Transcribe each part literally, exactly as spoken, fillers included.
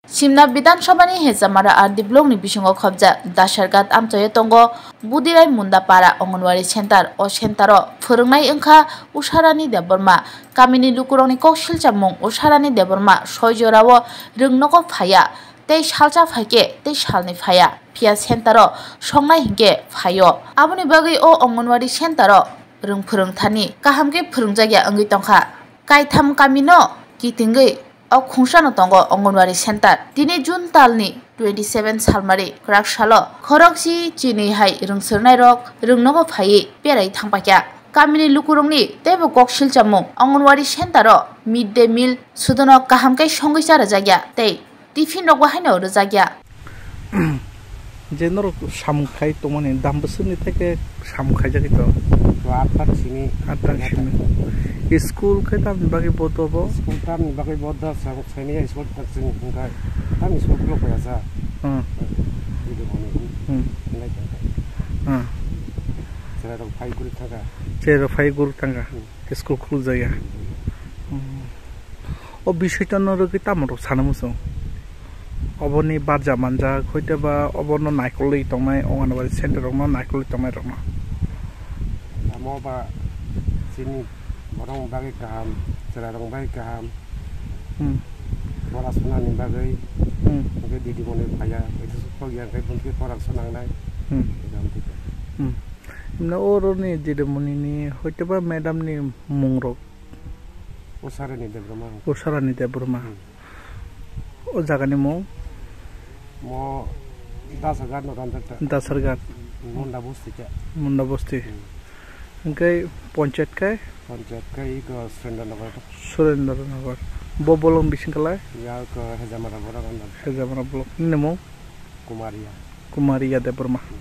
Simna Bidhan Sabha ni Hejamara R D block ni bisingo khobjak Dasargat amchaio tongo Budirai Munda Para Anganwadi Center. O center o phwrwngnai wngkha Usharani Debbarma. Kamini lukurokni kok silchamung Usharani Debbarma soi jorao rwngnogo phaiya, tei salsa phaikhe tei salni phaiya, phiya center o songnai hinkhe phaio. Aboni bagwi o Anganwadi center o rwng phwrwng thani kaham khe phwrwngjakya wngwi tongkha. Kaitham kamino kitingwi o khungsano tongo Anganwadi center. Tini June talni twenty seven salmari kwrak salo khorokchi chinwi hai rwngswrwngnairok rwngnogo phaiwi berai thangpaikha. Kamini lukurokni teibo kok silchamung Anganwadi center o mid day meal sudono kaham khe songwi cha rwjakya tei tiffin rokbo haino rwjakya. Je norok samung khai tongmani dam bwswkni theke samung khaijagwi to? To aat ta simi. Aat ta simi. School khe tamni bagwi bodo bo? School tamni bagwi bodo samung khaini school ta simi hwnkhai. Tamni school block ya sa. Hmm. Ido boni. Hmm. Nai ta. Hmm. Sera rok phai guri thaka. Sera rok phai guri thaka. Hmm. School khuljakya. Hmm. O bisoi no rwgwi tamo rok sana muchung. Oboni barja manjak, hoite ba obono naikolwi tongnai, Anganwadi center rokno naikolwi tongnai rokno. Amo ba chini borok bagwi kaham, chwrai rok bagwi kaham. Hmm. Pora suna ni bagwi. Hmm. Oke didi moni phaya, itu sukho yang kai bunti pora suna nai. Hmm. Itu am tito. Hmm. Himna oro ni didi moni ni hoite ba madam ni mung rok. Usharani Debbarma. Usharani Debbarma. Hmm. O jagani mung? Mo Dasargat no Ranjakta. Dasargat. Munda Bosti cha. Munda Bosti. Hmm. Hingke ponchayat kai? Ponchayat kai iko Surendra Nagar. Surendra Nagar. Bo bolong bising kalai? Ya ko Hejamara borok anda. Hejamara bolong. Nini mung? Kumaria. Kumaria Debbarma. Hmm.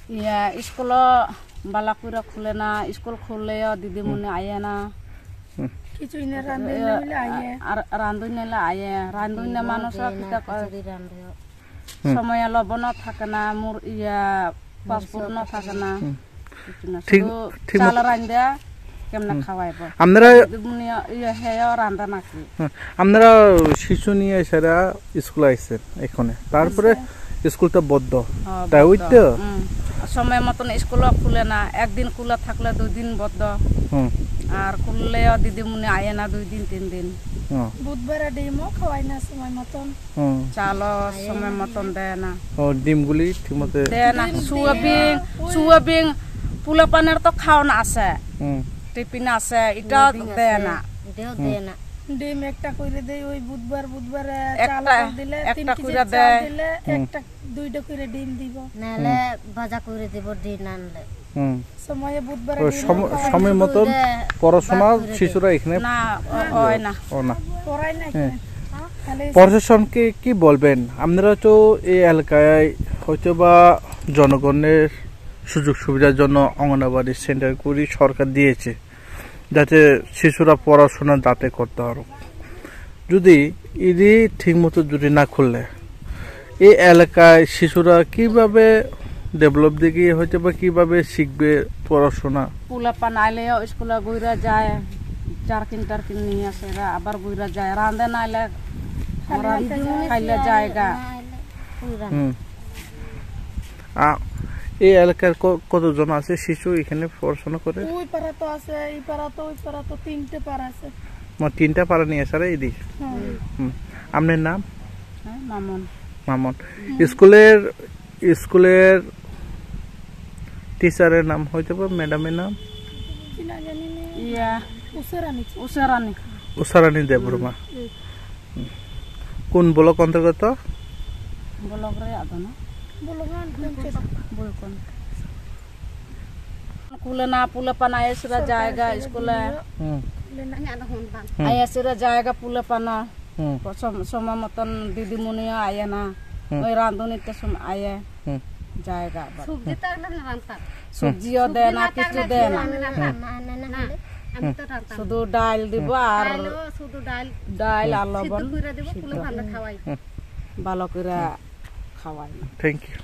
Iya, school o balak pura khulena, school khuleo didi muni ayena. Hmm. Kichu ine randui Eh, nile aye. Ar-, randui nile aye, randui ne mano sa kita ko. Hmm. Somoya lobo no thakna, mur iya passport no thakna. Hmm. Kichu na Thik, sudu thik chala mot- randa, kemna Hmm. khawai bo. Amnara Didi muni iya heyo randa naki. Hmm. Amnara sisuni esara school aise ekhone. Tarpore Aise. School ta boddo. Oh, Ta boddo. Oito? Hmm. Somoy moton school o khule na, ekdin khula thakle dui din boddo. Hmm. Ar khulleyo didi muni ayena dui din, tin din. Oh. Budbare dimo khawai na somoy moton. Hmm. Chalo somoy moton dena. Oh, dim guli thik mote. Dena, Dim, suabing, dim. Suabing, pula paner to khaona ase. Hmm. Tiffin ase, ita Suabing ase. Dena. Deo Hmm. dena. Dim ekta kore de, oi budbar, budbar, eh, Ekta, chal akar dile, ekta tin kore kiji de. Chal dile, Hmm. Ekta, duita kore dim dibo. Nale Hmm. baja kore dibo din anle. Hmm. Somoye budbar O din somo-, khawa. Somoy moton Duita porosona bak kore de. Sisura ekhane Na, o, oi na. O na. Porai na Hmm. Khale প্রশাসনকে কি বলবেন? আপনারা তো এই এলাকায় হয়তো বা জনগণের সুযোগ সুবিধার জন্য অঙ্গনাবাড়ি সেন্টারগুলি সরকার দিয়েছে। যাতে শিশুরা পড়াশোনা যাতে করতে পারুক। যদি ইদি ঠিকমতো যদি না খুললে, এই এলাকায় শিশুরা কিভাবে ডেভেলপ দিকে হয়তো বা কিভাবে শিখবে পড়াশোনা? Pula pan aile school guira jai, jarkin tarkin niya sera, abar guira jai, rande naile, Khali rande rande jai. Khaile jaiga. Puira. হুম। আ, এই এলাকার ক-, কতজন আছে শিশু এখানে পড়াশোনা করে? ওই পাড়া তো আছে, এই পাড়া তো, ওই পাড়া তো, তিনটে পাড়া আছে। মানে তিনটা পাড়া নিয়ে স্যার এই দিক? হ্যাঁ। হুম। আপনার নাম? হ্যাঁ, মামন। মামন। হুম। স্কুলের, স্কুলের টিচারের নাম হয়তো বা ম্যাডামের নাম? কি না জানি না। ইয়া। উষারানী। উষারানী। উষারানী দেববর্মা। হুম। কোন ব্লক অন্তর্গত? ব্লক রে আদনা। ব্লক আন পঞ্চায়েত। বলকন। Kulena pula pana ayasira jaiga school e. Hmm. Kulena. Hmm. Ayasira jaiga pula pana. Hmm. Som-, soma moton didi muni o ayana. Hmm. Oi randuni te som aye. Hmm. Jaiga ba. Subji ta na ranta. Subji o de na, kichu de na. Hmm. Sudu dail dibo ar dail o, sudu dail. Dail ar lobon. Siddu kure dibo, pula pana khawai. Hmm. Balok ira khawai. Thank you.